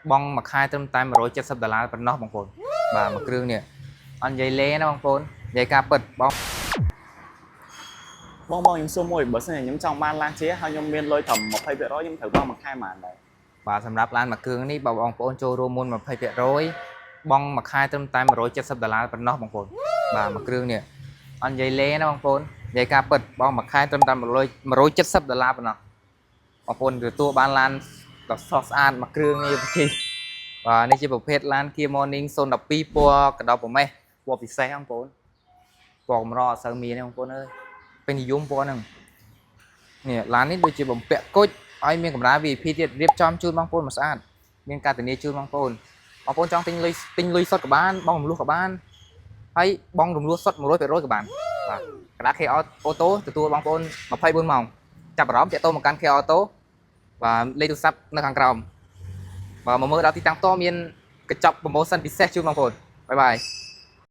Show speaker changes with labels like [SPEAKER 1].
[SPEAKER 1] បង់មួយខែត្រឹមតែ170ដុល្លារប៉ុណ្ណោះបងប្អូនបាទមួយគ្រឿងនេះអត់និយាយលេងណាបងប្អូននិយាយការពិតបង
[SPEAKER 2] បងបងខ្ញុំសួរមួយបើសិនជាខ្ញុំចង់បានឡានជាហើយខ្ញុំមានលុយត្រឹម20%ខ្ញុំត្រូវបង់មួយខែប៉ុន្មានដែរ?
[SPEAKER 1] បាទសម្រាប់ឡានមួយគ្រឿងនេះបើបងប្អូនចូលរួមមុន20%បង់មួយខែត្រឹមតែ170ដុល្លារប៉ុណ្ណោះបងប្អូនបាទមួយគ្រឿងនេះអត់និយាយលេងណាបងប្អូននិយាយការពិតបង់មួយខែត្រឹមតែ170ដុល្លារប៉ុណ្ណោះបងប្អូនទទួលបានឡានដ៏ស្រស់ស្អាតមួយគ្រឿងនេះជីបាទនេះជាប្រភេទឡាន Kia Morning 012ពណ៌កណ្ដោប្រមេះពណ៌ពិសេសបងប្អូនពណ៌កម្រអត់សូវមានទេបងប្អូនអើយពេញនិយមពណ៌ហ្នឹងនេះឡាននេះដូចជាបំពាក់គុជឲ្យមានកម្រាល VIP ទៀតរៀបចំជូនបងប្អូនមកស្អាតមានការធានាជូនបងប្អូនបងប្អូនចង់ទិញលុយទិញលុយសុទ្ធក៏បានបង់រំលោះក៏បានហើយបង់រំលោះសុទ្ធ100%ក៏បានបាទកដា KO Auto ទទួលបងប្អូន24ម៉ោងចាប់អារម្មណ៍តាក់ទងមកកាន់ KO Auto បាទលេខទូរស័ព្ទនៅខាងក្រោមបាទមកមើលដល់ទីតាំងផ្ទាល់មានកញ្ចប់ promotion ពិសេសជូនបងប្អូន bye bye.